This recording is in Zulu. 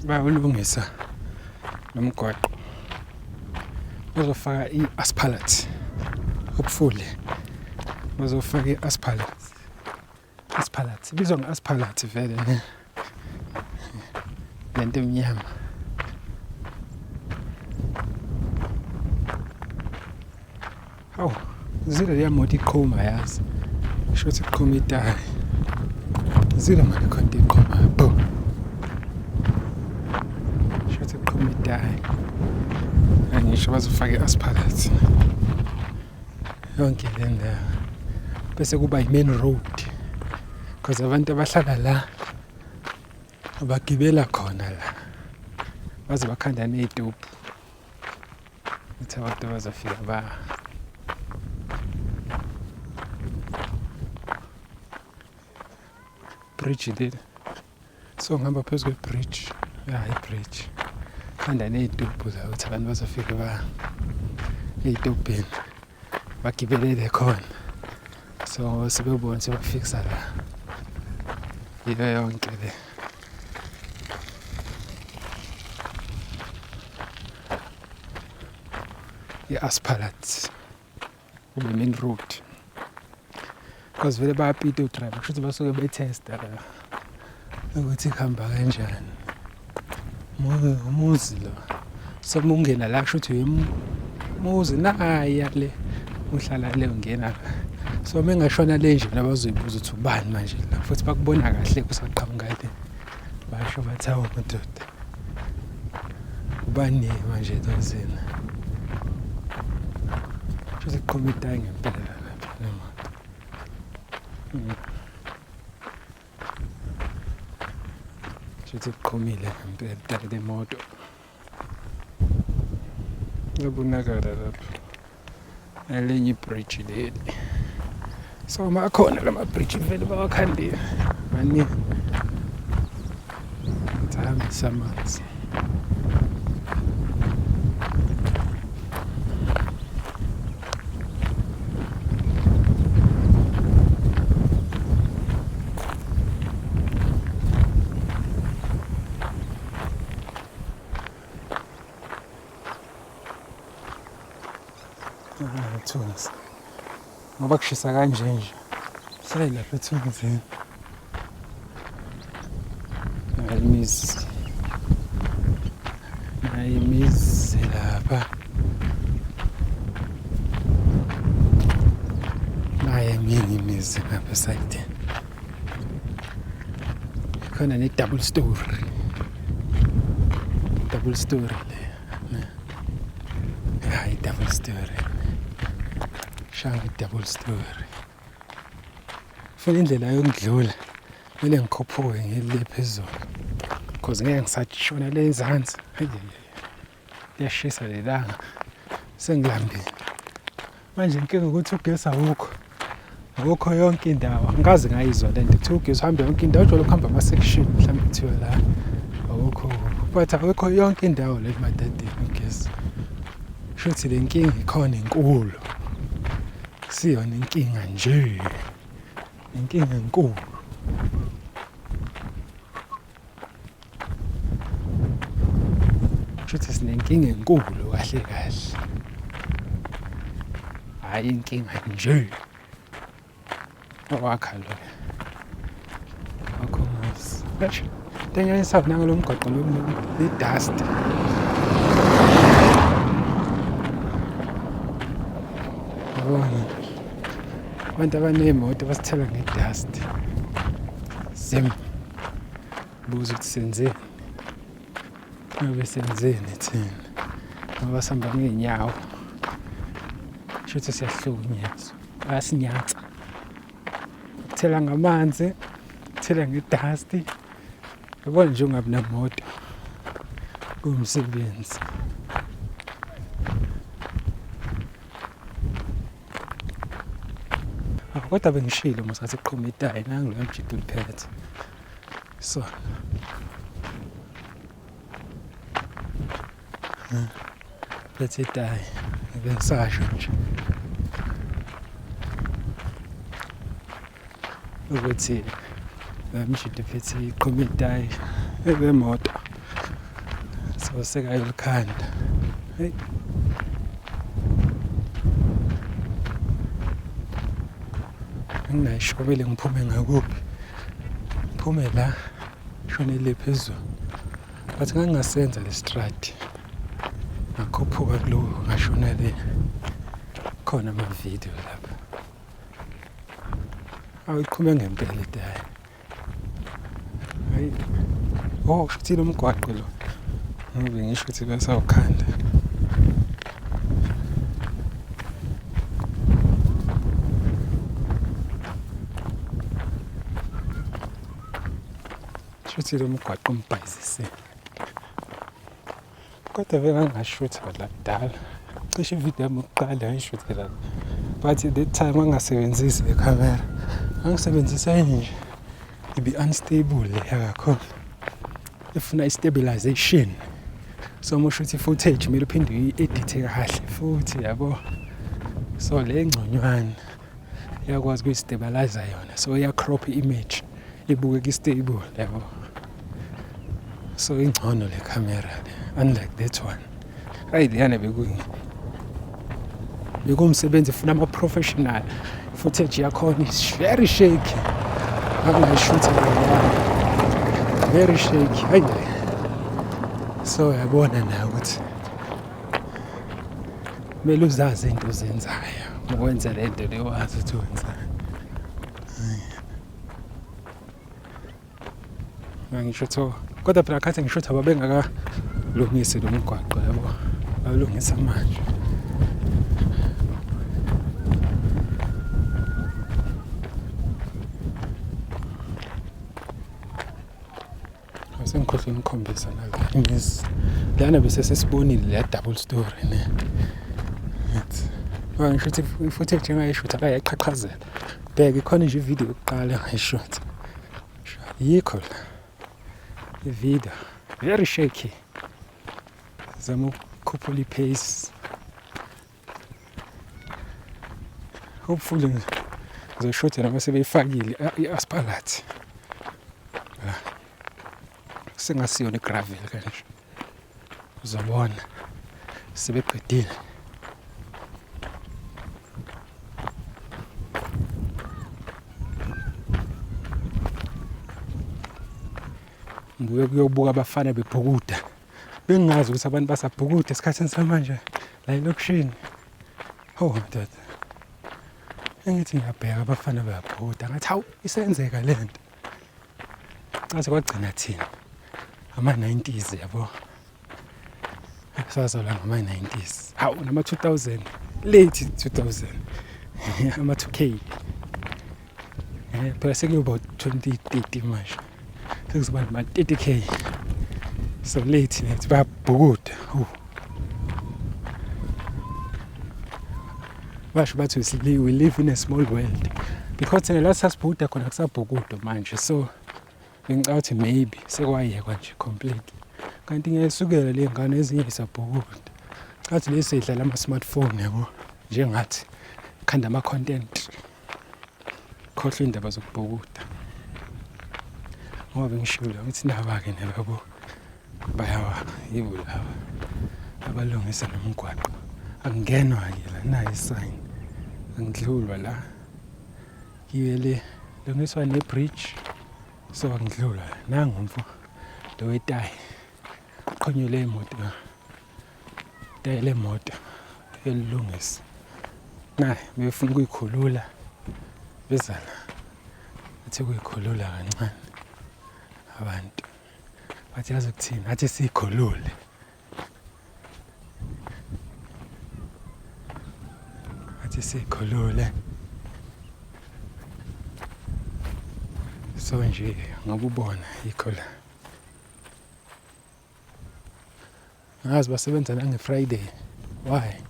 Bayawulungisa lo mgwaqo. Bazofaka i-asphalt. Hopefully. Bazofaka i-asphalt. Asphalt. Ibizwa nge-asphalt vele ne. Lento emnyama. Hawu, zile leya moto iqhuma yazi. Sho ukuthi iqhuma itayi. Zile manje khona into iqhuma. Bo. Sho ukuthi iqhuma itayi. Angisho bazofaka i-asphalt. Yonke le ndawo. Bese kuba i-main road. Because abantu abahlala la abagibela khona la. Baze bakhanda ney'tobhu. Uthi abantu bazofika ba bridge leli. So ngihamba phezu kwe-bridge. Ya i-bridge. Khanda ney'tubhu la ukuthi abantu bazofika ba ey'tubhini bagibelele khona. So sebebona sebafikisa la. Yiyo yonke le. I-asphalt kube main road because vele bayapita udriver kusho ukuthi basuke bethesta la ukuthi kuhamba kanjani. Umuzi lo so ungena la kusho ukuthi umuzi naya le uhlala le ungena la. So uma engashona le nje mina bazoyibuza ukuthi ubani manje la, futhi bakubona kahle kusaqhamuka le, basho bathi hawu madoda ubani manje lozina. Shuthi kuqhuma itayi ngempela lapha le moto. Shuthi kuqhumile ngempela itayi le moto. Yabonakala lapha elinye ibridge leli. So makhona lama bridge vele bawakhandile maningi ahambisa amanzi. Ethunzi ngoba kushisa kanje nje hlale lapha ethunzini. Nayi imizi, nayi imizi lapha, nayi eminye imizi ngapha esayidini. Khona ne-double story, double story le. Hayi double story, shaya i-double story. Funa indlela yokudlula, kumele ngikhuphuke ngile phezulu cause ngeke ngisatshona le ezansi. Hayi, liyashisa lelanga, sengilambile manje. Inkinga ukuthi ugesi awukho, awukho yonke indawo. Angikaze ngayizwa le nto kuthiwa ugesi uhambe yonke indawo. Ujwayele ukuhamba ama-section, mhlawumbe kuthiwa la awukho, but awukho yonke indawo le emadadeni ugesi. Shuthi le nkinga ikhona inkulu, siyona inkinga nje, inkinga enkulu. Shuthi sinenkinga enkulu kahle kahle, hhayi inkinga nje. Owakha lo wakho umuzi. Eish, into enyanyisayo nangalo mgwaqo lo i-dust. Yabona abantu abaney'moto basithela nge-dust. Zim buza ukuthi senzeni, ngabe senzeni thina ngoba sihamba ngey'nyawo, shuthi siyahlukunyezwa, bayasinyatsa. Kuthela ngamanzi, kuthela nge-dust. Yabona nje ungabi namoto kuwumsebenzi. Kodwa bengishilo mos ngathi kuqhuma itayi nangu loya mjita uliphethe. So phethe itayi bengisasho nje ukuthi mjita uphethe iqhuma itayi lemoto. So sekayolikhanda. Hey. Anginayo kumele ngiphume ngakuphi. Ngiphume la shonele phezulu. But ngangingasenza le strati. Ngakhuphuka kulo ngashona le. Khona ama-video lapha. Ayiqhume ngempela itayi. Hayi. Oh, kusho lo mgwaqo lo. Ngibe ngisho ukuthi basawukhanda. Shuthi lo mgwaqo umbhayizise. Kodwa vele ngangashutha la kudala. Cishe ividiyo yami yokuqala ngayishuthela la. But that time ngangasebenzisi le camera. Ngangisebenzisa enye nje. Ibi unstable le kakhulu. Ifuna i-stabilization. So uma ushutha i-footage kumele uphinde uyi-edithe kahle futhi yabo. So le ngconywana iyakwazi ukuyistabilize yona. So iya-crop i-image ibukeka i-stable yabo. So ingcono le camera le unlike that one. Hayi leyana bekuwumsebenzi funa ama-professional footage yakhona is very shaky. Ngangayishutha leyana. Very shaky. Hayi. So yabona nawe ukuthi kumele uzazi into ozenzayo. Ukwenza le nto le wazi ukuthi wenzani. Ngisho tho kodwa phela khathi ngisho ukuthi ababengakalungisi lo mgwaqo yabo bawulungisa manje. Sengikhohlwe nikhombisa nala imizi lana bese sesibonile le double story ne. Ngoba ngisho ukuthi i-footage engayishutha la yaqhaqhazela. Bheka ikhona nje ividiyo yokuqala engayishutha. Yikho la ividiyo very shaky. Zama ukukhuphula i-pace. Hopefully ngizoshutha noma sebeyifakile i-asphalt. La. Sengasiyona i-gravel kanje. Uzobona sebeqedile. Ngibuye kuyobuka abafana bebhukuda. Bengingazi ukuthi abantu basabhukuda esikhathini samanje la elokishini. Oh madoda. Engithi ngiyabheka abafana bayabhukuda ngathi hawu isenzeka le nto. Caze kwagcina thina ama-90s yabo. Sazalwa ngama-90s. Hawu nama-2000 late 2000 ama-2K. Phela sekuyoba 2030 manje. Sekuzoba nama-30K. So late nethi bayabhukuda. Basho bathi we live in a small world. Because thina la sasibhukuda khona kusabhukudwa manje. So bengicabanga ukuthi maybe sekwayekwa nje completely. Kanti ngiyayisukela le ngane ezinye zisabhukuda. Cathi lesi sidlala ama-smartphone yabo njengathi khanda ama-content. Khohlwa indaba zokubhukuda. Ngoba bengishilo ngithi naba-ke nabo bayawa yibo laba abalungisa nomgwaqo. Akungenwa-ke la nayi i-sign. Angidlulwa la. Kiwe le lungiswa ne-bridge so angidlulwa la. Nangu umfo lo wetayi uqhunyelwe imoto. Itayi lemoto elilungisa. Nayi befuna ukuyikhulula beza la. Athi ukuyikhulula kancane abantu. Bathi yazi ukuthini? Athi siyikhulule. Athi siyikhulule. So nje ngoba ubona yikho la. Ngazi basebenza nange-Friday. Why?